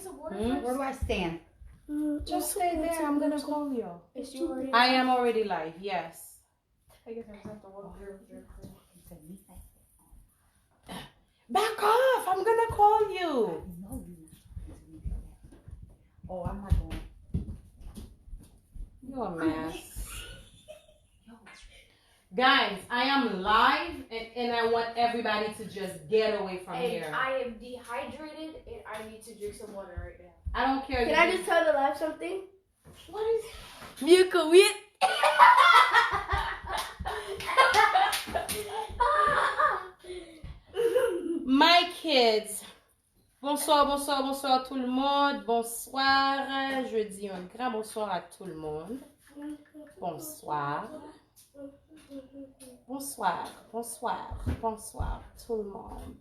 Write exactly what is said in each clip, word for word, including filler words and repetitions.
Hmm? Where do I stand? Just stay there. I'm gonna call you. I am already live, yes. I guess I just have to walk through. Back off! I'm gonna call you. No, you're not. Oh, I'm not going. You're a mess. Guys, I am live and, and I want everybody to just get away from And here. I am dehydrated and I need to drink some water right now. I don't care. Can I just tell the live something? What is Vieux Koweït. My kids. Bonsoir, bonsoir, bonsoir tout le monde. Bonsoir. Je dis un grand bonsoir à tout le monde. Bonsoir. Bonsoir, bonsoir, bonsoir tout le monde.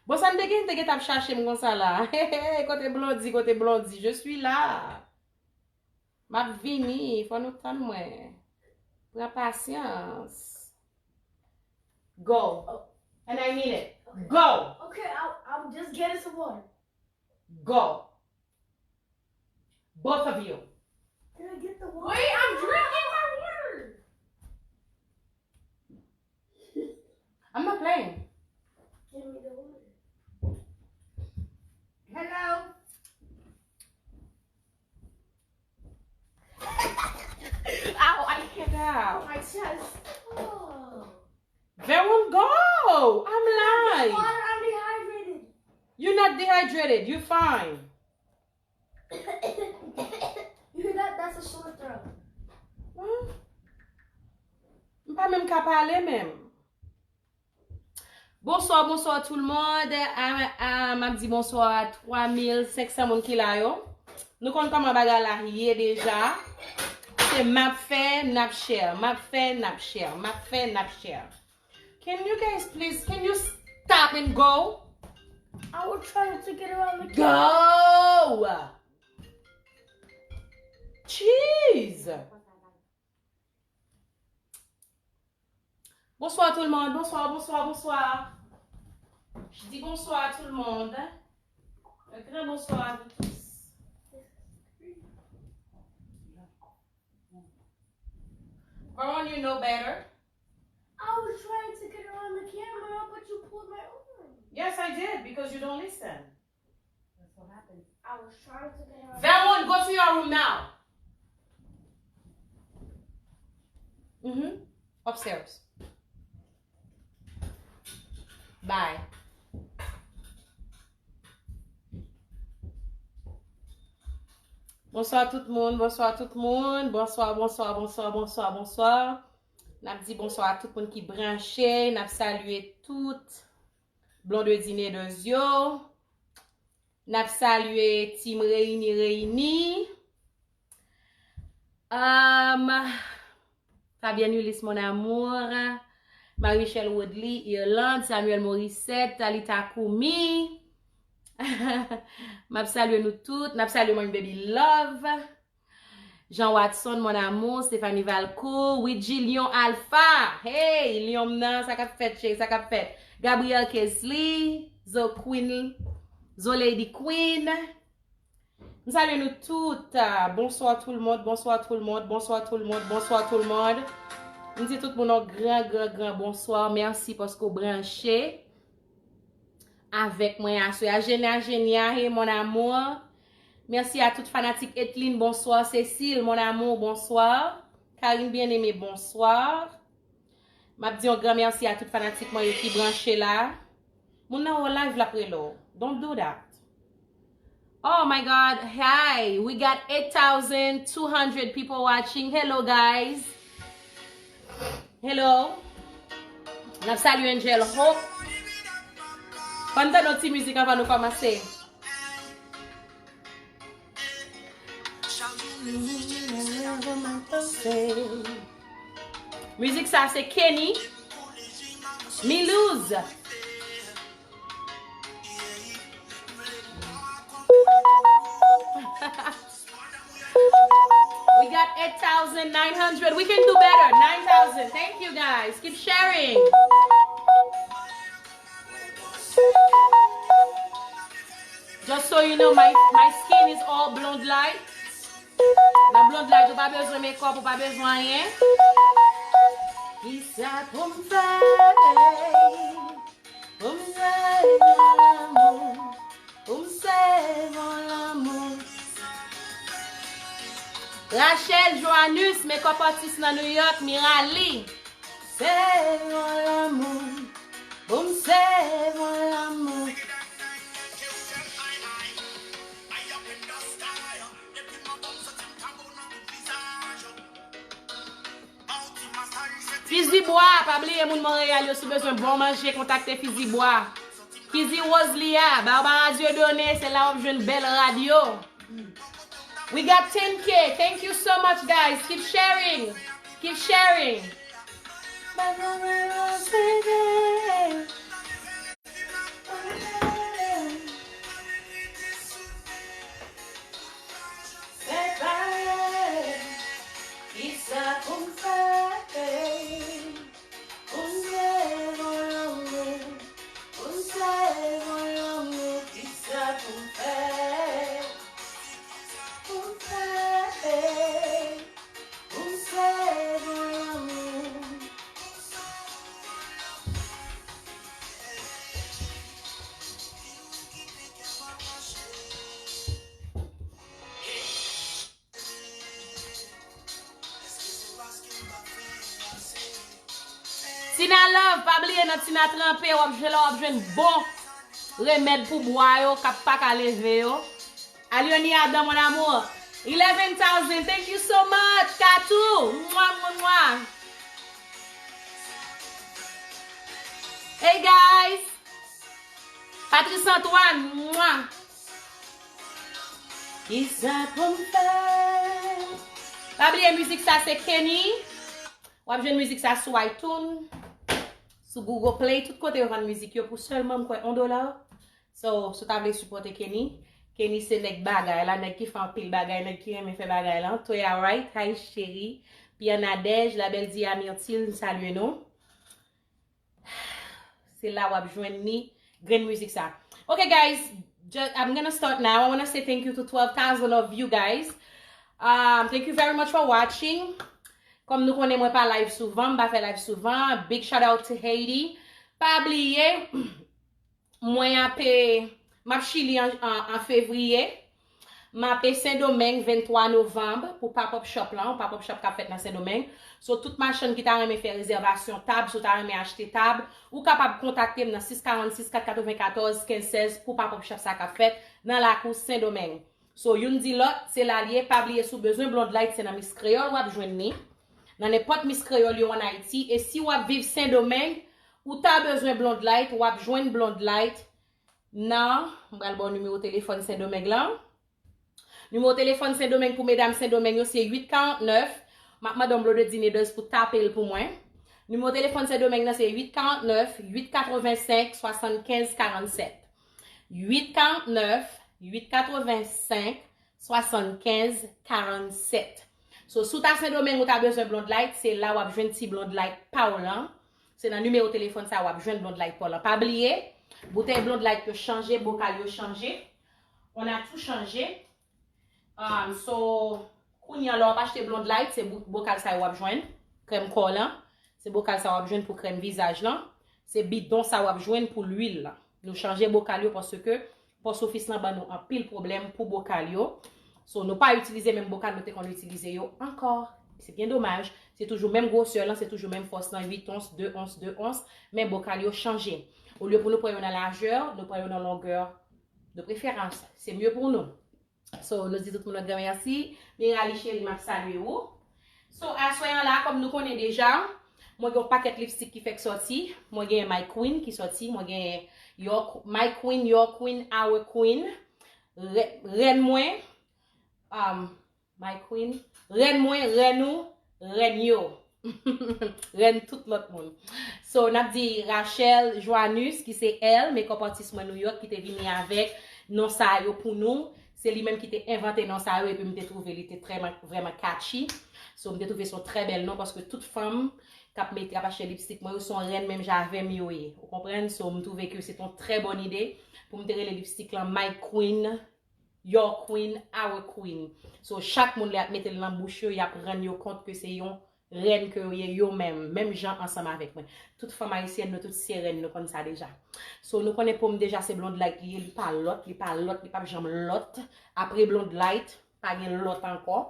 Bon, sa n te gen, te gen t ap chache m konsa la. Hey, hey, kote Blondy, kote Blondy? Je suis là. M ap vini, fò nou tann mwen. Pran pasyans. Go. And I mean it. Go. Okay, I'll, I'm just getting some water. Go. Both of you. Can I get the water? Wait, I'm drinking my water. I'm not playing. Give me the water. Hello. Ow, I can't. Ow. My chest. Oh. Veron, go. I'm live. Water, I'm dehydrated. You're not dehydrated. You're fine. You hear that? That's a sore throat. Hmm? M pa menm ka pale menm. Bonsoir, bonsoir tout le monde. Ah, ah, m ap di bonsoir a twa mil senk san moun ki la yo. Nou konn kòman bagay la ye deja. Se m ap fè, n ap share. M ap fè, n ap share. M ap fè, n ap share. Can you guys please, can you stop and go? I was trying to get around the Go! Jeez! Bonsoir tout le monde, bonsoir, bonsoir, bonsoir. Je dis bonsoir à tout le monde. Un grand bonsoir à vous tous. Veron, you know better. I was trying to get around the camera, but you pulled my arm. Yes, I did, because you don't listen. That's what happened. I was trying to get around. Veron, go to your room now. Mm-hmm. Upstairs. Bye. Bonsoir tout moun, bonsoir tout moun, bonsoir, bonsoir, bonsoir, bonsoir, bonsoir. N ap di bonsoir a tout moun ki branche, n ap salye tout Blondedy Naders yo. N ap salye team Reyini Reyini. Um, Fabienne Ulysse, mon amour. Marie-Michelle Woodley, Irlande. Samuel Morissette, Talita Koumi. M ap salye nou tout. N ap salye Mwen Baby Love. Jean Watson, mon amour. Stéphanie Valco. Widji Lion Alpha. Hey, Lion m nan, sa k ap fèt, cheri, sa k ap fèt? Gabriel Kesley. Zo Queen. Zo Lady Queen. M salye nou tout. Ah, bonsoir tout le monde, bonsoir tout le monde, bonsoir tout le monde, bonsoir tout le monde. M di tout moun yon gran, gran, gran bonsoir. Mèsi paske w branche avèk mwen aswè a. Jenya, Jenya, hey, mon amour. Mèsi a tout fanatik. Etline, bonsoir. Cécile, mon amour, bonsoir. Karine Bien-Aimé, bonsoir. M ap di yon gran mèsi a tout fanatik mwen yo ki branche la. Moun nan wè w live l ap rele w. Don't do that. Oh my God. Hi. We got eight thousand two hundred people watching. Hello, guys. Hello. N ap salye Angel Hope. Fò n tande yon ti mizik anvan nou kòmanse. Mizik sa se Kenny Milouz. We got eight thousand nine hundred. We can do better. Nine thousand. Thank you guys. Keep sharing. You know, my, my skin is all blonde light. Nan blonde light, ou pa bezwen makeup, ou pa bezwen anyen. Kisa pou m fè? Pou m sèvi lanmou. Pou m sèvi lanmou. Rachel Joanus, makeup artist nan New York, Mirali. Sèvi lanmou. Pou m sèvi lanmou. Fizi bwa, pa bliye moun Monreyal yo, si w bezwen bon manje, kontakte Fizi bwa. Fizi woz li a, Barbara Dieudonné, se la w ap jwenn bèl rad yo. We got ten K. Thank you so much, guys. Keep sharing. Keep sharing. Kisa pou m fè? Pou m sèvi lanmou, pou m sèvi lanmou, kisa pou m fè? Pou m fè, pou m sèvi lanmou. Tina Love, pa bliye nan Tina Tranpe, w ap jwenn la, w ap jwenn bon remèd pou bwa yo, k ap pa ka leve yo. Alionia Adam, mon amour. Eleven thousand, thank you so much, Katou. Mwa, mwa, mwa. Hey guys. Patrice Antoine, mwa. Kisa pou m fè? Pa bliye mizik sa se Kenny. W ap jwenn mizik sa sou iTunes, sou Google Play, tout kote yo vann mizik yo pou sèlman m kwè yon dola. So, si w ta vle sipòte Kenny, Kenny se nèg bagay la, nèg ki fè anpil bagay, nèg ki renmen fè bagay la. Toya Wright, hi cheri, Pierre Nadège, Labelle Dia Myrtil, m salye nou. Se la w ap jwenn ni grenn mizik sa. Ok, guys, just, I'm gonna start now. I wanna say thank you to twelve thousand of you guys. Um, thank you very much for watching. Kòm nou konnen mwen pa live souvan, m pa fè live souvan. Big shout out to Haiti. Pa bliye, mwen ape, m ap Chili an, an, an fevriye. M ape Sendomeng venntwa novanm pou pop-up shop lan, pop-up shop k ap fèt nan Sendomeng. So, tout machann ki ta renmen fè rezèvasyon tab, si w ta renmen achte tab, ou kapab kontakte m nan sis karannsis kat katrevenkatòz kenz sèz pou pop-up shop sa k ap fèt nan lakou Sendomeng. So, youn di lòt, se la l ye, pa bliye si w bezwen Blonde Light, se nan Miss Kreyòl w ap jwenn li. Nan nenpòt Miss Kreyòl yo ann Ayiti, e si w ap viv Sendomeng, ou ta bezwen Blonde Light, w ap jwenn Blonde Light nan, m pral ba w nimewo telefòn Sendomeng lan. Nimewo telefòn Sendomeng pou medam Sendomeng yo se uit karannèf. M ap mande yon Blondedine Doz pou tape l pou mwen. Nimewo telefòn Sendomeng nan se uit karannèf, uit katrevensenk, swasannkenz karannsèt. Uit karannèf, uit katrevensenk, swasannkenz karannsèt. So, si w ta Sendomeng ou ta bezwen Blonde Light, se la w ap jwenn ti Blonde Light pa w lan. Se nan nimewo telefòn sa w ap jwenn Blonde Light pa w lan. Pa bliye, boutèy Blonde Light yo chanje, bokal yo chanje. On a tout chanje. Um, so, kounye a la w ap achte Blonde Light, se bou-, bokal sa yo w ap jwenn. Krèm kò w lan, se bokal sa w ap jwenn pou krèm vizaj lan. Se bidon sa w ap jwenn pou lwil lan. Nou chanje bokal yo paske pòs ofis lan ban nou anpil pwoblèm pou bokal yo. So, nou pa itilize menm bokal nou te konn itilize yo ankò. Se byen domaj. Se toujou menm gwosè lan, se toujou menm fòs lan, uit ons, de ons, de ons. Men bokal yo chanje. Olye pou nou pran yo nan lajè, nou pran yo nan longè de preferans. Se mye pou nou. So, nou di tout moun yon gran mèsi. Mirali cheri, m ap salye ou. So, aswè an la, kòm nou konnen deja, mwen gen yon pakèt lipstik ki fèk sòti. Mwen gen My Queen ki sòti. Mwen gen Your, My Queen, Your Queen, Our Queen. Rè-, rèn mwen. Um, My Queen. Rèn mwen, rèn ou, rèn yo. Rèn tout lòt moun. So, n ap di Rachel Joanus, ki se L, makeup artist mwen New York, ki te vini avèk non sa yo pou nou. Se li menm ki te envante non sa yo, epi m te twouve li te trè, vrèman catchy. So, m te twouve se yon trè bèl non, paske tout fanm k ap mete, k ap achte lipstik mwen yo, se yon rèn menm jan avè m yo ye. Ou konprann? So, m twouve ke se te yon trè bòn ide pou m te rele lipstik lan My Queen your queen, our queen. So, chak moun lè y ap mete l nan bouch yo, y ap rann yo kont ke se yon rèn ke yo ye, yo menm, menm jan ansanm avèk mwen. Tout fanm ayisyèn, nou tout se rèn, nou konn sa deja. So, nou konnen po m deja se Blonde Light li ye, li pa lòt, li pa lòt, li p ap janm lòt. Apre Blonde Light, pa gen lòt ankò.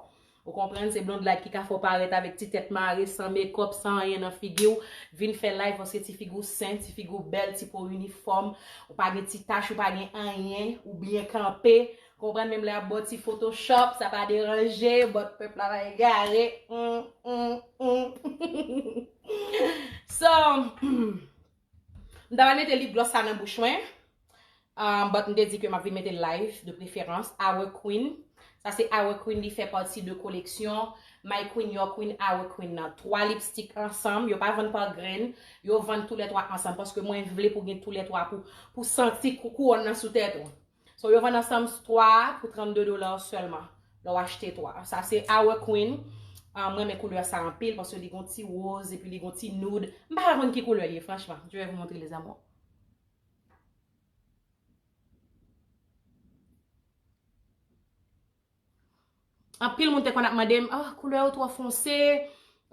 Ou konprann, se Blonde Light ki ka fè w parèt avèk ti tèt mare, san mekòp, san anyen nan figi w. Vin fè live paske ti figi w sen, ti figi w bèl, ti po w inifòm. Ou pa gen ti tach, ou pa gen anyen, ou byen kanpe. Konprann, menm lè y ap ba w ti Photoshop, sa pa deranje, but pèp la pa egare. Mm, mm, mm. So, m ta pral mete lip gloss sa nan bouch mwen. Um, but m te di ke m ap vin mete live de preferans. Our Queen. Sa se Our Queen, li fè pati de koleksyon My Queen, Your Queen, Our Queen nan. Twa lipstick ansanm, yo pa vann pa grenn, yo vann toulètwa ansanm. Paske mwen vle pou gen toulètwa pou, pou santi kou-, kouwòn nan sou tèt ou. So, yo vann ansanm twa pou trannde dola sèlman. Lè w achte twa. Sa se Our Queen. Ah, mwen renmen koulè sa anpil paske li gon ti woz epi li gon ti nude. M pa ka konn ki koulè li ye, franchman. Je vais vous montrer, les amours. Anpil moun te konn ap mande m, ah, koulè yo twò fonse,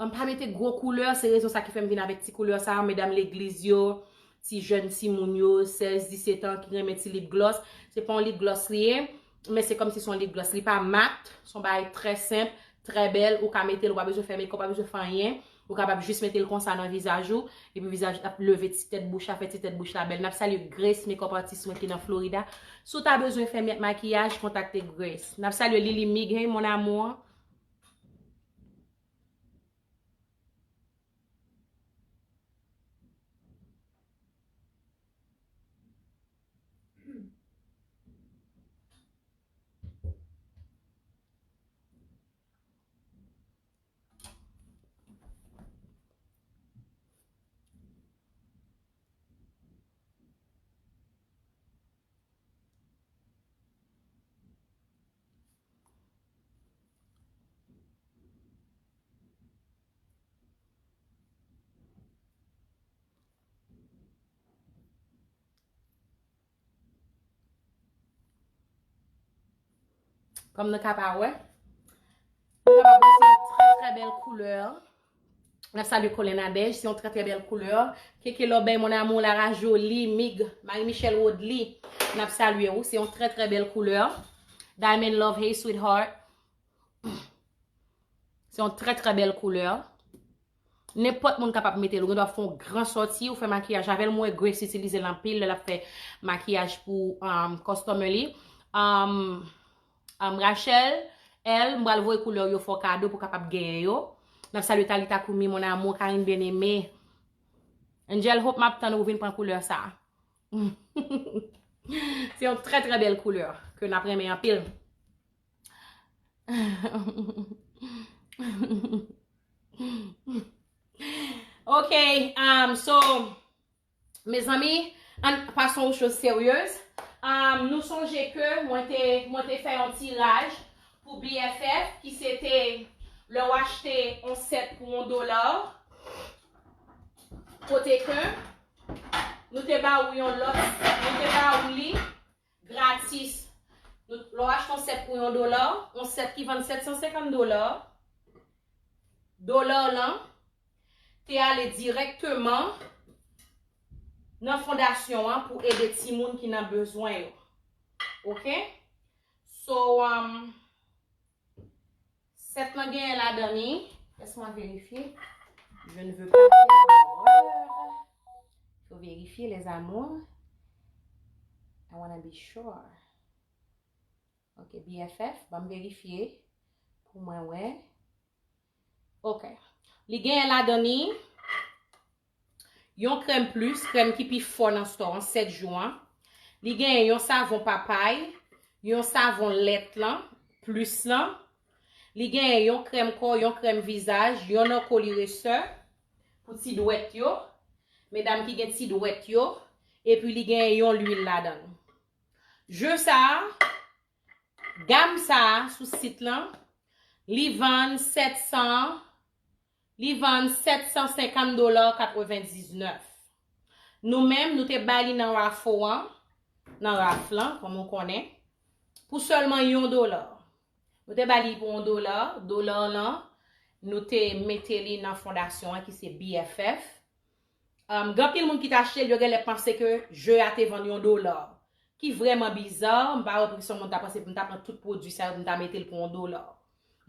m pa mete gwo koulè, se rezon sa ki fè m vin avèk ti koulè sa, medam legliz yo, ti jèn timoun yo, sèz, disèt an ki renmen ti lip gloss. Se pa yon lip gloss li ye, men se kòmsi se yon lip gloss. Li pa mat, se yon bagay trè senp, trè bèl, ou ka mete l, ou pa bezwen fè mekòp, ou pa bezwen fè anyen. Ou kapab jis mete l konsa nan vizaj ou, epi vizaj ap leve ti tèt bouch la, fè ti tèt bouch la bèl. N ap salye Grace, makeup artist mwen ki nan Florida. Si w ta bezwen fè makiyaj, kontakte Grace. N ap salye Lily Mig, hey mon amour. Kòm nou ka pa wè, nou kapab wè se yon trè, trè bèl koulè. N ap salye Colin Nadège, se yon trè, trè bèl koulè. Keke Lòbèy, mon amour, Lara Jolie, Mig, Marie Michelle Rodely, n ap salye ou, se yon trè, trè bèl koulè. Diamond Love, hey sweetheart. Se yon trè, trè bèl koulè. Nenpòt moun kapab mete l. Ou gen dwa fè yon gran sòti, ou fè makiyaj avè l. Mwen wè Grace itilize l anpil lè l ap fè makiyaj pou, um, customer li. Um, um, Rachel, L, m pral voye koulè w yo fè w kado pou w kapab genyen yo. N ap salye Talita Koumi, mon amour, Karine Bien-Aimé. Angel, hope m ap tann ou vin pran koulè sa. Se yon trè, trè bèl koulè ke n ap renmen anpil. Ok, um, so, mezanmi, ann pase yon choz seryez. Um, nou sonje ke mwen te, mwen te fè yon tiraj pou B F F, ki se te lè w achte yon sèt pou yon dola, kote ke nou te ba ou yon lòt, nou te ba ou li gratis. Nou, lè w achte yon sèt pou yon dola, yon sèt ki vann sèt san senkant dola, dola lan te ale dirèkteman nan fondasyon an pou ede timoun ki nan bezwen yo. Ok? So, um, sèt lan genyen ladan li. Laisse-moi vérifier. Je ne veux pas faire d'erreur. Faut vérifier, les amours. I wanna be sure. Ok, B F F, ban m verifye pou mwen wè. Ok. Li genyen ladan li yon krèm plis, krèm ki pi fò nan stò an, sèt jou an. Li genyen yon savon papay, yon savon lèt lan, plis lan. Li genyen yon krèm kò, yon krèm vizaj, yon nan koliresè pou ti dwèt yo. Medam ki gen ti dwèt yo. Epi li genyen yon lwil ladan l. Je sa a, gam sa a sou sit lan, li vann sèt san, li vann sèt san senkant dola katrevendiznèf. Nou menm, nou te bay li nan rafo an, nan raf lan, kòm ou konnen, pou sèlman yon dola. Nou te ba li pou yon dola. Dola lan, nou te mete li nan fondasyon an ki se B F F. Um, gen anpil moun ki t achte l, yo genlè panse ke je a te vann yon dola. Ki vrèman biza, m pa wè poukisa yon moun ta panse pou m ta pran tout pwodui sa yo, pou m ta mete l pou yon dola.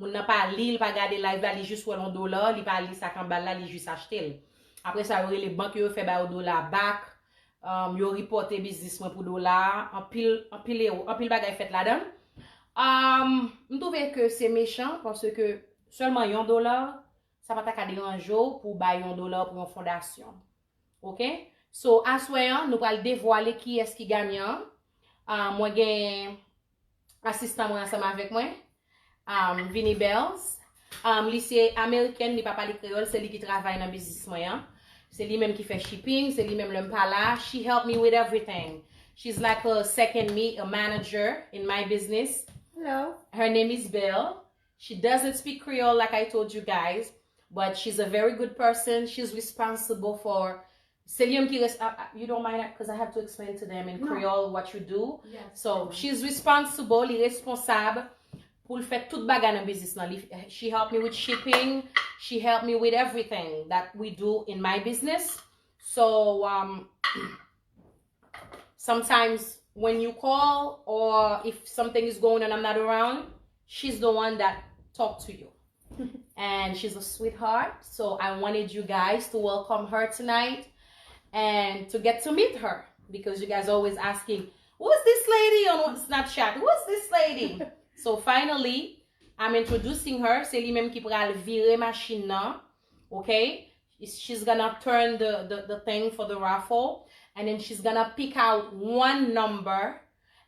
Moun nan pa li, li pa gade live la, li jis wè l yon dola, li pa li sa k anba l la, li jis achte l. Apre sa, yo rele bank yo, yo fè ba yo dola back, um, yo ripòte biznis mwen pou dola a, anpil, anpil ewo, anpil bagay fèt ladan l. Um, m twouve ke se mechan, paske sèlman yon dola, sa pa ta ka deranje w pou w bay yon dola pou yon fondasyon. Oke? So, aswè an, nou pral devwale kiyès ki ganyan an. Ah, mwen gen asistan mwen ansanm avèk mwen, um, Vinny Bells. Um, li se amerikèn, li pa pale kreyòl, se li ki travay nan biznis mwen an. Se li menm ki fè shipping, se li menm lè m pa la. She help me with everything. She's like a second me, a manager in my business. Hello. Her name is Belle. She doesn't speak Creole like I told you guys, but she's a very good person. She's responsible for, se li menm ki res, uh, uh, you don't mind, because I have to explain to them in No. Creole what you do. Yes. So, she's responsible, li responsab pou l fè tout bagay nan biznis lan. Li, she help me with shipping, she help me with everything that we do in my business. So, um, sometimes when you call or if something is going on, I'm not around, she's the one that talk to you. And she's a sweetheart. So I wanted you guys to welcome her tonight and to get to meet her because you guys always asking, "Who's this lady on Snapchat? Who's this lady?" So finally, I'm introducing her. Se li menm ki pral vire machin nan. Okay? She's gonna turn the, the, the thing for the raffle. And then she's gonna pick out one number.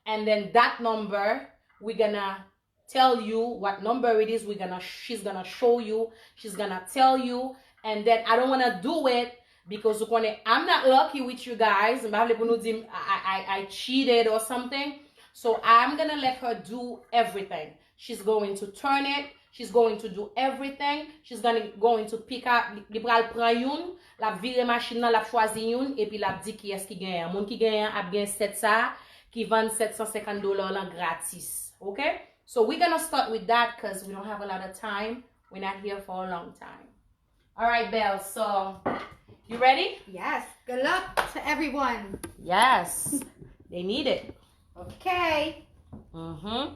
And then that number, we're gonna tell you what number it is. We're gonna, she's gonna show you. She's gonna tell you. And then I don't wanna do it because you gonna, I'm not lucky with you guys. M pa vle pou nou di m, I, I, I cheated or something. So I'm gonna let her do everything. She's going to turn it. She's going to do everything. She's gonna, going to pick up. Li, li pral pran youn, l ap vire machin nan, l ap chwazi youn, epi l ap di kiyès ki genyen. Moun ki genyen ap gen sèt sa a, ki vann sèt san senkant dola lan gratis. Okay? So we're gonna start with that because we don't have a lot of time. We're not here for a long time. All right, Belle. So, you ready? Yes. Good luck to everyone. Yes. They need it. Okay. Mm-hmm.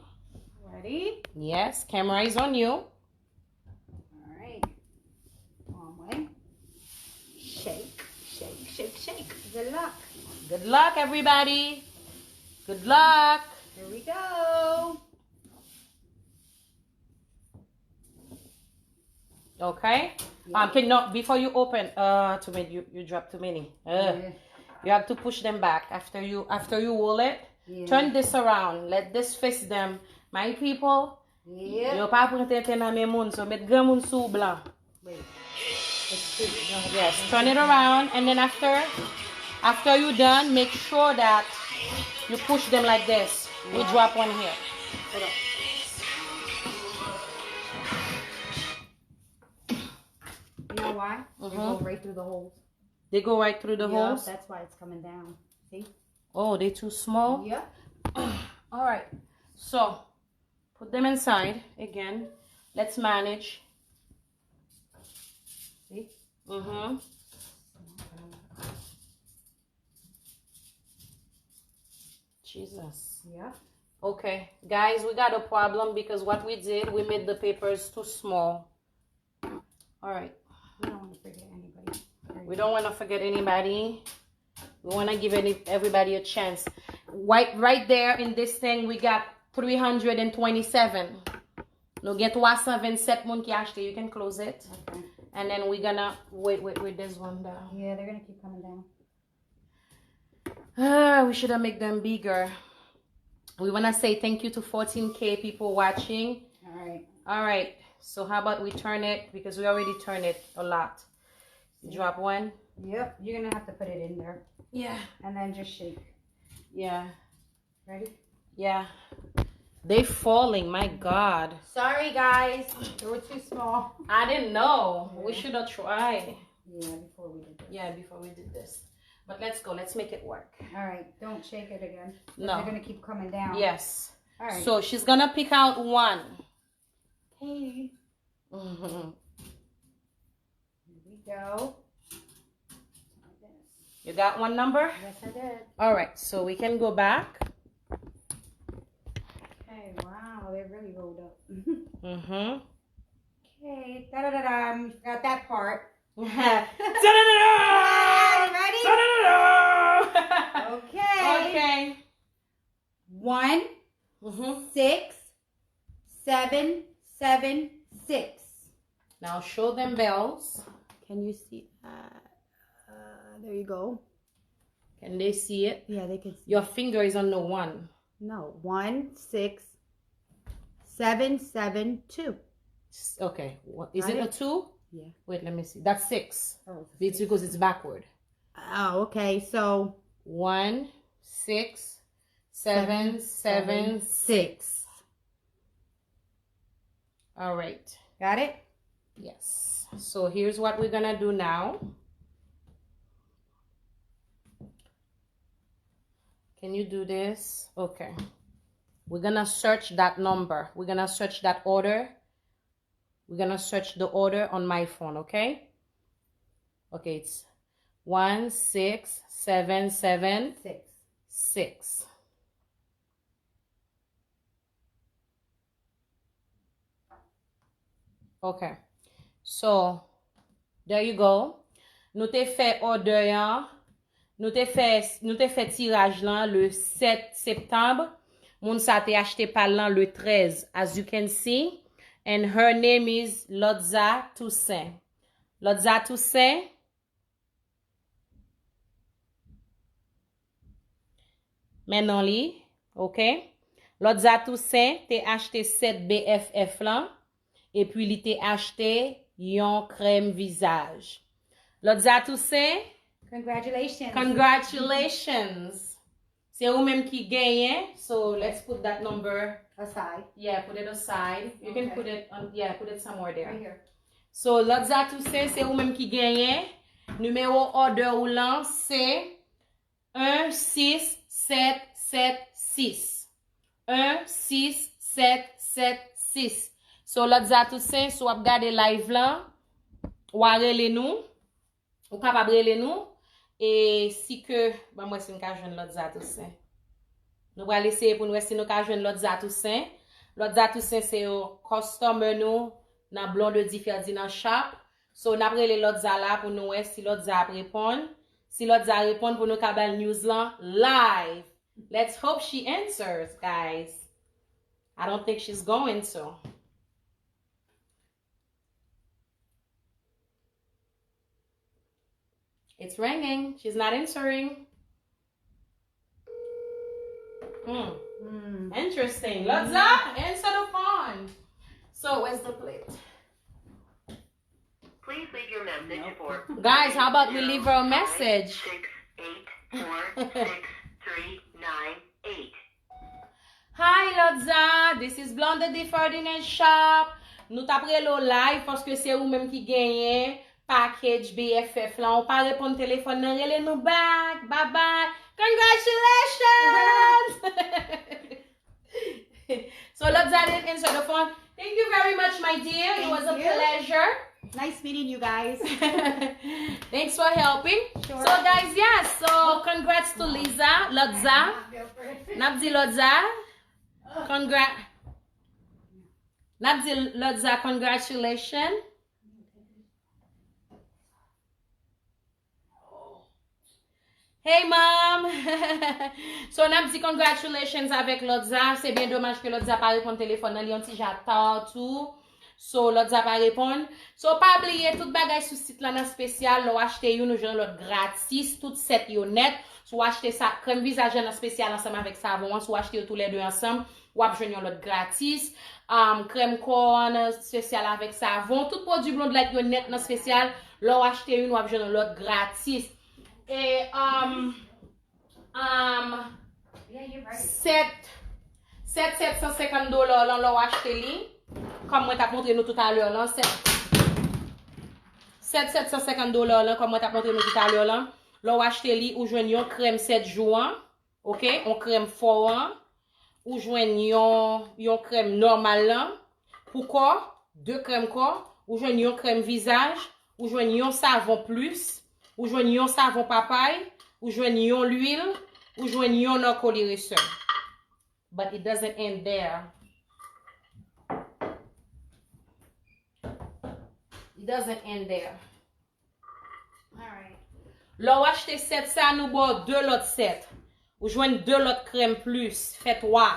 Ready? Yes, camera is on you. All right. One way. Shake, shake, shake, shake. Good luck. Good luck, everybody. Good luck. Here we go. Okay. Um, can, no, before you open, uh, too many, you, you drop too many. Uh, Yeah. You have to push them back after you, after you roll it. Yeah. Turn this around. Let this face them. My people, Yeah. yo pa pran tenten nan men moun, so met granmoun sou ou blan. Wait. It's two. No, Yes, turn it around, and then after, after you done, make sure that you push them like this. We drop one here. Hold up. You know why? They go Mm-hmm. right through the holes. They go right through the Yeah, holes. That's why it's coming down. See? Oh, they too small. Yep. All right. So, put them inside again. Let's manage. See? Mm-hmm. Jesus. Yep. Okay, guys, we got a problem because what we did, we made the papers too small. All right. We don't want to forget anybody. We don't want to forget anybody. We want to give any, everybody a chance. Right, right there in this thing, we got three hundred and twenty-seven. Nou gen twa san vennsèt moun ki achte. You can close it. Okay. And then we're gonna wait, wait, wait. There's one down. Yeah, they're gonna keep coming down. Ah, we should have make them bigger. We wanna say thank you to fourteen K people watching. All right. All right. So how about we turn it because we already turn it a lot. You drop one. Yep. You're gonna have to put it in there Yeah. And then just shake. Yeah. Ready? Yeah. They falling. My God. Sorry, guys. They were too small. I didn't know. We Yeah. Should have tried. Yeah, before we did this. Yeah, before we did this. But let's go. Let's make it work. All right. Don't shake it again. 'Cause No. They're gonna keep coming down. Yes. All right. So she's gonna pick out one. Okay. Here we go. You got one number? Yes, I did. All right, so we can go back. Okay, wow, they really rolled up. Mm-hmm. Okay, da da da da. We forgot that part. Da da da da! Ready? Da da da da! Okay. Okay. One, mm-hmm, six, seven, seven, six. Now show them bells. Can you see that? Uh, there you go. Can they see it? Yeah, they can see. Your finger is on the one. No, one, six, seven, seven, two. S- Okay. What, is it a two? Yeah. Wait, let me see. That's six. Oh, it's because it's backward. Oh, okay. So one, six, seven, seven, six. All right. Got it? Yes. So here's what we're gonna do now. Can you do this? Okay. We're gonna search that number. We're gonna search that order. We're gonna search the order on my phone, okay? Okay, it's one six seven seven six. Okay. So, there you go. Nou te fè order an. Nou te fè, nou te fè tiraj lan le sept septembre. Moun sa te achte pa l lan le treize, as you can see. And her name is Lotza Toussaint. Lotza Toussaint. Men non li, ok? Lotza Toussaint te achte set B F F lan, epi li te achte yon krèm vizaj. Lotza Toussaint, congratulations. Congratulations. Se ou menm ki genyen. So let's put that number. Aside. Yeah, put it aside. You can, okay, put it on, yeah, put it somewhere there. Right here. So Lotza Toussaint, se ou menm ki genyen. Nimewo order ou lan se un six sept sept six. Un six sept sept six. So Lotza Toussaint, si w ap gade live lan, w a rele nou. Ou kapab rele nou. E si ke, ban m wè si m ka jwenn Lotza Toussaint. Nou pral eseye pou n wè si nou ka jwenn Lotza Toussaint. Lotza Toussaint se yon customer nou nan Blondedy Ferdinand Shop. So, n ap rele Lotza la pou nou wè si Lotza ap reponn. Si Lotza reponn pou nou ka ba l news lan live. Let's hope she answers, guys. I don't think she's going to. It's ringing. She's not answering. Hmm. Hmm. Interesting. Lotza, answer the phone. So, where's the plate? Please leave your message for Guys, how about we leave her a message? Six eight four six three nine eight. Hi Lotza, this is Blondedy Ferdinand Shop. Nou t ap rele w live paske se ou menm ki genyen package B F F lan. Ou pa reponn telefòn nan, rele nou back. Bye bye. Congratulations! So Lotza didn't answer the phone. Thank you very much, my dear. It was a pleasure. Nice meeting you guys. Thanks for helping. Sure. So guys, yes. So congrats to Liza, Lotza. N ap di Lotza. Congra- N ap di Lotza congratulations. Hey mom! So n ap di congratulations avèk Lotza. Se byen domaj ke Lotza pa reponn telefòn nan, li yon ti jan ta tou. So Lotza pa reponn. So pa bliye, tout bagay sou sit la nan spesyal. Lè w achte youn, ou jwenn lòt gratis. Tout sèt yo nèt. Si w achte sa, krèm vizaj la nan spesyal ansanm avèk savon an, si w achte yo toulède ansanm, w ap jwenn yon lòt gratis. Um, krèm kò an nan spesyal avèk savon. Tout pwodui Blonde Light yo nèt nan spesyal. Lè w achte youn, w ap jwenn yon lòt gratis. E, um, um, sèt, sèt sèt san senkant dola lan, lè w achte li, kòm mwen t ap montre nou toutalè lan, sèt, sèt sèt san senkant dola lan, kòm mwen t ap montre nou toutalè lan, lè w achte li, ou jwenn yon krèm sèt jou an, ok, yon krèm fò an, Ou jwenn yon, yon krèm nòmal lan pou kò, de krèm kò, ou jwenn yon krèm vizaj, ou jwenn yon savon plis, ou jwenn yon savon papay, ou jwenn yon lwil, ou jwenn yon nòkoliresè. But it doesn't end there. It doesn't end there. Alright. Lè w achte sèt sa, nou ba w de lòt sèt. Ou jwenn de lòt krèm plis, fè twa.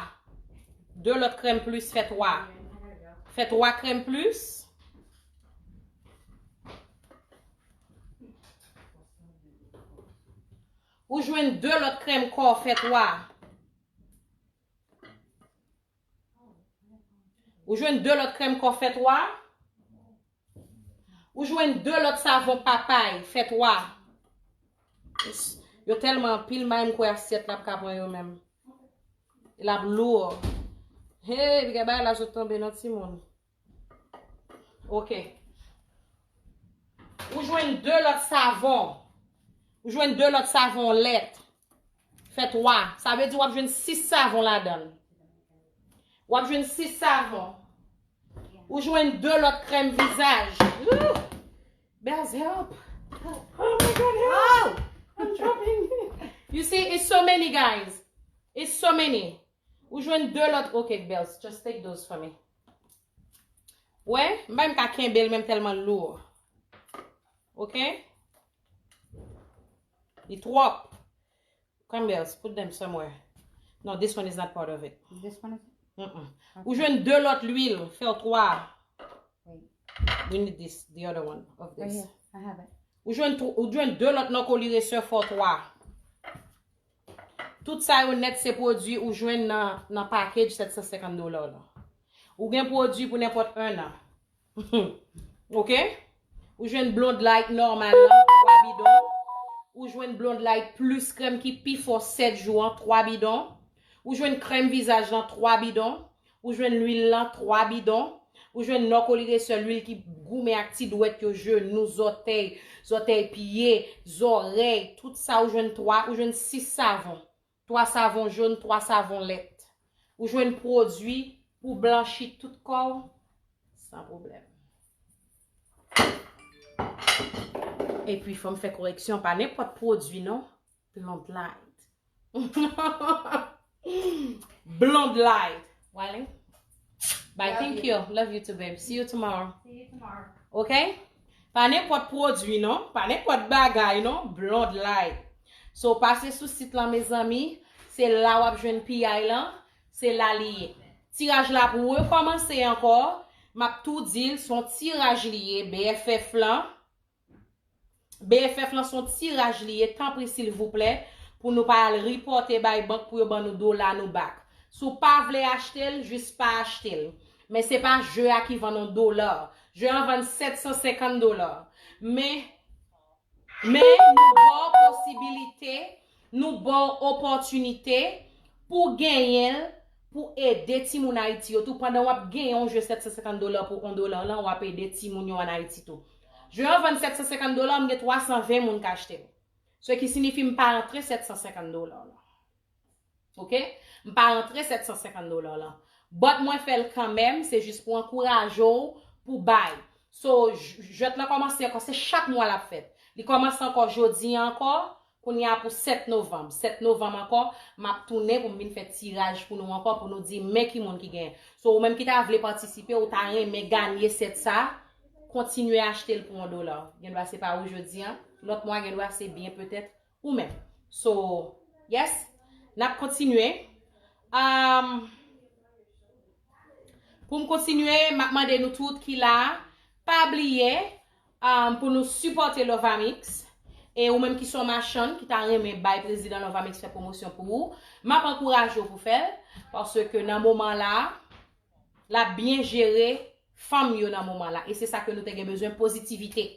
De lòt krèm plis, fè twa. Fè twa krèm plis. Ou jwenn de lòt krèm kò, fè twa. Ou jwenn de lòt krèm kò, fè twa. Ou jwenn de lòt savon papay, fè twa. Yo tèlman anpil, m pa menm kwè asyèt la ap ka pran yo menm. L ap lou. Hey, piga bagay la sot tonbe nan timoun. Ok. Ou jwenn de lòt savon. Ou jwenn de lòt savon lèt. Fè twa. Sa vle di w ap jwenn sis savon ladan l. W ap jwenn sis savon. Ou jwenn de lòt krèm vizaj. Ooh! Bells, help! Oh my God, help! I'm dropping. You see, it's so many, guys. It's so many. Ou jwenn de lòt. Ok, Bells, just take those for me. Wè, m pa menm ka kenbe l menm tèlman l lou. Ok? Li twòp. Come, Bells, put them somewhere. No, this one is not part of it. This one is. Mm-mm. Ou jwenn de lòt lwil, fè w twa. Wait. We need this, the other one of this. Right here. I have it. Ou jwenn tw-, ou jwenn de lòt nòkoliresè, fè w twa. Tout sa yo nèt se pwodui ou jwenn nan, nan package sèt san senkant dola la. Ou gen pwodui pou nenpòt ennan. Ok? Ou jwenn Blonde Light nòmal lan, twa bidon. Ou jwenn Blonde Light plus krèm ki pi fò sèt jou an, twa bidon. Ou jwenn krèm vizaj lan, twa bidon. Ou jwenn lwil lan, twa bidon. Ou jwenn nòkoliresè, lwil ki goumen ak ti dwèt yo, jenou, zòtèy, zòtèy pye, zòrèy, tout sa ou jwenn twa, ou jwenn sis savon. Twa savon jòn, twa savon lèt. Ou jwenn pwodui pou blanchi tout kò w san pwoblèm. Epi, fò m fè koreksyon, pa nenpòt pwodui, non. Blonde Light. Blonde Light. Wale? Bye, thank you. Love you too, babe. See you tomorrow. See you tomorrow. Ok? Pa nenpòt pwodui, non. Pa nenpòt bagay, non. Blonde Light. So, pase sou sit lan, mezanmi. Se la w ap jwenn piyay lan. Se la li ye. Tiraj la ap rekòmanse ankò. M ap tou di l, se yon tiraj li ye. B F F lan. B F F lan se yon tiraj li ye, tanpri silvouplè, pou nou pa al ripòte bay bank pou yo ban nou dola nou back. Si w pa vle achte l, jis pa achte l. Men se pa jeu a ki vann yon dola. Jeu an vann sèt san senkant dola. Men, men nou ba w posibilite, nou ba w opòtinite pou genyen l, pou ede timoun Ayiti yo tou. Pandan w ap genyen yon jeu sèt san senkant dola pou yon dola lan, w ap ede timoun yo ann Ayiti tou. Jeu an vann sèt san senkant dola, m gen twa san ven moun k achte l. Se ki sinifi m pa rantre sèt san senkant dola lan. Ok? M pa rantre sèt san senkant dola lan. But mwen fè l kanmenm, se jis pou ankouraje w pou bay. So, j-, jwèt lan kòmanse ankò, se chak mwa l ap fèt. Li kòmanse ankò jodi a ankò, kounye a pou sèt novanm. Sèt novanm ankò, m ap tounen pou m vin fè tiraj pou nou ankò, pou nou di men ki moun ki genyen. So, ou menm ki ta vle patisipe, ou ta renmen ganye sèt sa, kontinye achte l pou yon dola. Gen dwa se pa ou jodi a, lòt mwa gen dwa se byen petèt ou menm. So, yes, n ap kontinye. Um, pou m kontinye, m ap mande nou tout ki la a, pa bliye, um, pou nou sipòte Lovamix. E ou menm ki se yon machann ki ta renmen bay prezidan Lovamix fè pwomosyon pou ou, m ap ankouraje w pou fè l, paske nan moman la, l ap byen jere fanm yo nan moman la. E se sa ke nou te gen bezwen, pozitivite.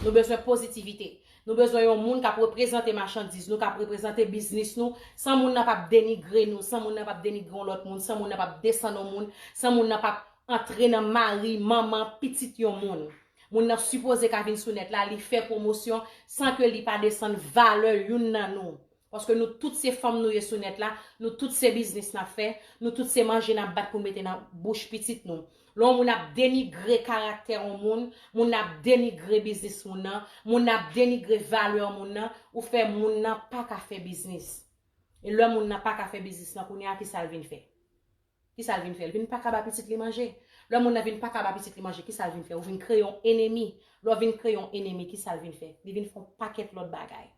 Nou bezwen pozitivite. Nou bezwen yon moun k ap reprezante machandiz nou, k ap reprezante biznis nou, san moun nan p ap denigre nou, san moun nan p ap denigre yon lòt moun, san moun nan p ap desann yon moun, san moun nan p ap antre nan mari, manman, pitit yon moun. Moun nan sipoze ka vin sou nèt la, li fè pwomosyon san ke li pa desann valè youn nan nou. Paske nou tout se fanm nou ye sou nèt la, nou tout se biznis n ap fè, nou tout se manje n ap bat pou n mete nan bouch pitit nou. Lè yon moun ap denigre karaktè yon moun, moun nan ap denigre biznis moun nan, moun nan ap denigre valè moun nan, ou fè moun nan pa ka fè biznis. E lè moun nan pa ka fè biznis lan, kounye a ki sa l vin fè? Ki sa l vin fè? L vin pa ka ba pitit li manje. Lè moun nan vin pa ka ba pitit li manje, ki sa l vin fè? Ou vin kreye yon enemi. Lè w vin kreye yon enemi, ki sa l vin fè? Li vin fè yon pakèt lòt bagay.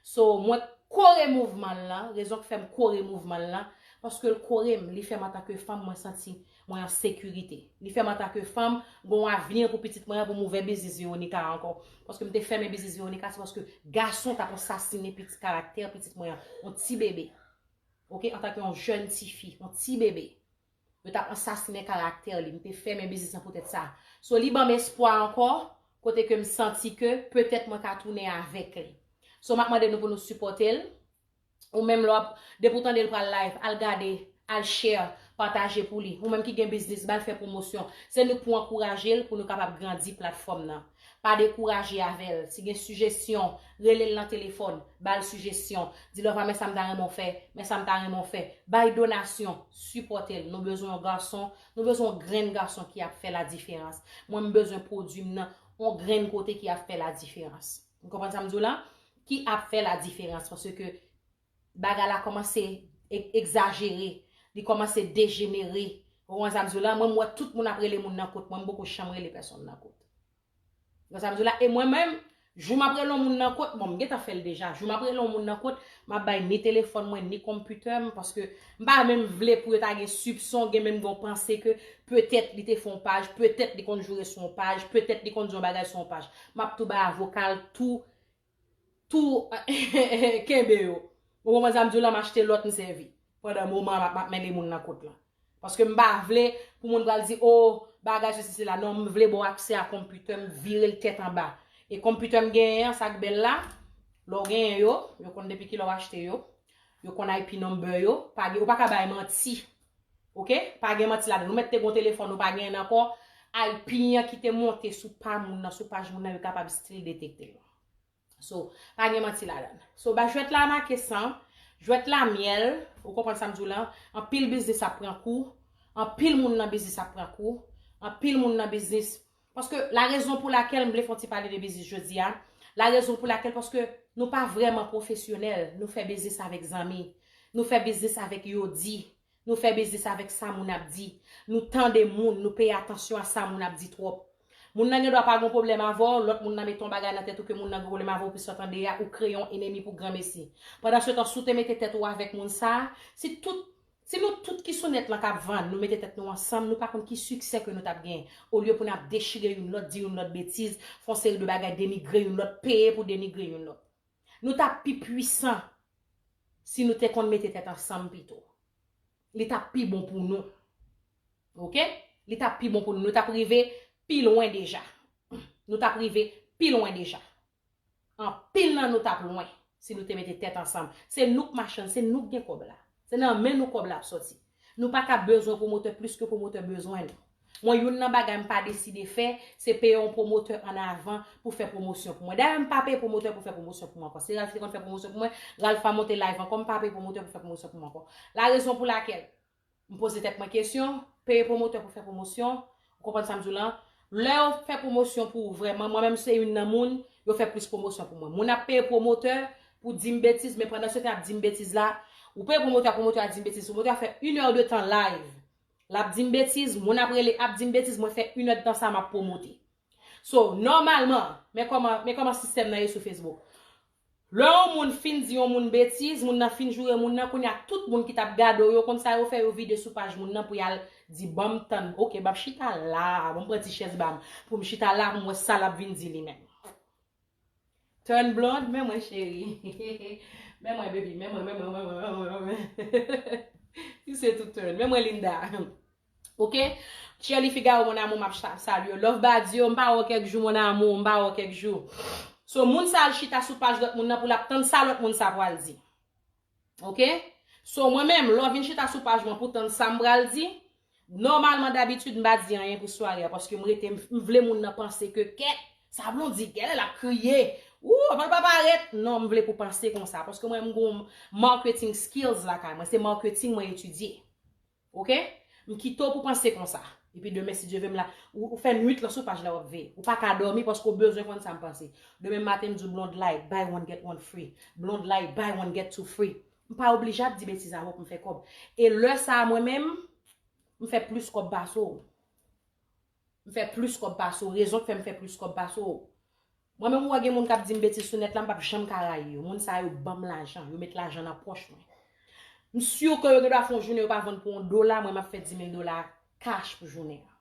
So, mwen kore mouvman l lan, rezon ki fè m kore mouvman l lan, paske l kore m, li fè m antanke fanm, mwen santi mwen an sekirite. Li fè m antanke fanm, gen yon avni pou pitit mwen an, pou m ouvè biznis Veronica ankò. Paske m te fèmen biznis Veronica, se paske gason t ap ansasinen pitit karaktè pitit mwen an, yon ti bebe. Oke, antanke yon jèn tifi, yon ti bebe. Yo t ap ansasinen karaktè li. M te fèmen biznis lan poutèt sa. So, li ban m espwa ankò, kote ke m santi ke petèt mwen ka tounen avèk li. So, m ap mande nou pou nou sipòte l. Ou menm lè w ap, depi w tande l pral live, al gade, al share, pataje pou li. Ou menm ki gen biznis, ba l fè pwomosyon. Se nou k pou ankouraje l, pou nou kapab grandi platfòm nan. Pa dekouraje avè l. Si gen sijesyon, rele l nan telefòn, ba l sijesyon. Di, Lova, men sa m ta renmen w fè, men sa m ta renmen w fè. Bay donasyon, sipòte l. Nou bezwen yon gason, nou bezwen yon grenn gason ki ap fè ladiferans. Mwen, m bezwen pwodui m nan yon grenn kote ki ap fè ladiferans. Ou konprann sa m di w la? Ki ap fè ladiferans. Paske bagay la kòmanse e-, egzajere, li kòmanse dejenere. Ou konprann sa m di w la? Mwen, m wè tout moun ap rele moun nan kot mwen, m poko janm rele pèsonn nan kot. Ou konprann sa m di w la? E mwen menm, jou m ap rele yon moun nan kot, bon, m gentan fè l deja. Jou m ap rele yon moun nan kot, m ap bay ni telefòn mwen, ni konpitè m, paske m pa menm vle pou yo ta gen sipson, gen menm gen yon panse ke petèt li te fè yon paj, petèt li konn joure sou yon paj, petèt li konn di yon bagay sou yon paj. M ap tou bay avokal, tou tou kenbe yo. Ou konprann sa m di w la, m achte lòt, m sèvi. Pandan moman m ap, m ap mennen moun nan kot lan. Paske m pa vle pou moun pral di, o, bagay sesi sela. Non, m vle ba w aksè a konpitè m, vire l tèt anba. E konpitè m genyen an, sa k bèl la, lè w genyen yo, yo konn depi kilè w achte yo, yo konn I P number yo, pa gen, ou pa ka bay manti. Oke? Pa gen manti ladan. Nou mèt te gon telefòn, nou pa genyen l ankò. I P an ki te monte sou pa moun nan, sou paj moun nan, yo kapab still detekte l. So, pa gen manti ladan. So, ba jwèt la make san, jwèt la myèl, ou konprann sa m di w lan, anpil biznis ap pran kou, anpil moun nan biznis ap pran kou, anpil moun nan biznis. Paske la rezon pou lakèl m vle fè yon ti pale de biznis jodi a, la rezon pou lakèl paske nou pa vrèman pwofesyonèl, nou fè biznis avèk zanmi, nou fè biznis avèk yo di, nou fè biznis avèk sa moun ap di, nou tande moun, nou peye atansyon a sa moun ap di twòp. Moun nan gen dwa pa gen pwoblèm avè w, lòt moun nan mete yon bagay nan tèt ou ke moun nan gen pwoblèm avè w, plis w tande a, ou kreye yon enemi pou granmesi. Pandan se tan, si w te mete tèt ou avèk moun sa a, si tout, si nou tout ki sou nèt lan k ap vann, nou mete tèt nou ansanm, nou pa konn ki siksè ke nou t ap genyen. Olye pou n ap dechire youn lòt, di youn lòt betiz, fè yon seri de bagay, denigre youn lòt, peye pou denigre youn lòt. Nou t ap pi pwisan si nou te konn mete tèt ansanm pito. Li t ap pi bon pou nou. Oke? Li t ap pi bon pou nou. Nou t ap rive pi lwen deja. Nou t ap rive pi lwen deja. Anpil nan nou t ap lwen si nou te mete tèt ansanm. Se nou k machann, se nou k gen kòb la. Se nan men nou kòb la ap sòti. Nou pa ka bezwen pwomotè plis ke pwomotè bezwen nou. Mwen, youn nan bagay m pa deside fè, se peye yon pwomotè ann avan pou fè pwomosyon pou mwen. Dayè, m pa peye pwomotè pou fè pwomosyon pou mwen ankò. Se Ralph ki te konn fè pwomosyon pou mwen. Ralph pa monte live ankò, m pa peye pwomotè pou fè pwomosyon pou mwen ankò. La rezon pou lakèl m poze tèt mwen kesyon, peye pwomotè pou fè pwomosyon, ou konprann sa m di w lan? Lè yo fè pwomosyon pou ou vrèman, mwen menm se youn nan moun, yo fè plis pwomosyon pou mwen. Moun ap peye pwomotè pou di m betiz, men pandan se tan ap di m betiz la, ou peye pwomotè, pwomotè a di m betiz, pwomotè a fè inè de tan live. L ap di m betiz, moun ap rele, ap di m betiz, mwen fè inè de tan sa m ap pwomote. So, nòmalman, men kòman, men kòman sistèm nan ye sou Facebook. Lè yon moun fin di yon moun betiz, moun nan fin joure moun nan, kounye a tout moun ki t ap gade w yo, konn sa yo fè, yo vide sou paj moun nan pou y al di, ban m tann, oke, ban m chita la, ban m pran ti chèz ba m, pou m chita la, pou m wè sa l ap vin di li menm. Turn blonde, men mwen cheri. Men mwen, baby, men mwen, men mwen, men mwen, men mwen, men mwen. Ki se tout turn. Men mwen, Linda. Oke? Shelly Figaro, mon amour, m ap sa-, salye w. Love Badio, m pa wè w kèk jou, mon amour, m pa wè w kèk jou. So, moun sa al chita sou paj lòt moun nan pou l ap tann sa lòt moun sa pral di. Oke? So, mwen menm, lè w vin chita sou paj mwen pou tann sa m pral di, nòmalman, dabitid, m pa di anyen pou sware a, paske m rete, m, m vle moun nan panse ke kèt, sa Blondie, kèt, l ap kriye. Ou, avan l pa parèt. Non, m vle pou panse konsa. Paske mwen, m gon marketing skills lakay mwen. Se marketing mwen etidye. Oke? M kite w pou panse konsa. Epi demen, si Dye vle, m la. Ou, ou fè nwit lan sou paj la, w ap veye. Ou pa ka dòmi paske w bezwen konn sa m panse. Demen maten, m di w Blonde Light, buy one, get one free. Blonde Light, buy one, get two free. M pa oblije ap di betiz avè w pou m fè kòb. E lè sa a, mwen menm, m fè plis kòb pase w. M fè plis kòb pase w. Rezon k fè m fè plis kòb pase w. Mwen menm, ou wè gen moun k ap di m betiz sou nèt la, m p ap janm ka rayi yo. Moun sa yo ban m lajan, yo met lajan nan pòch mwen. M si ke yo gen dwa fè yon jounen, yo pa vann pou yon dola, mwen m ap fè dis mil dola kach pou jounen an.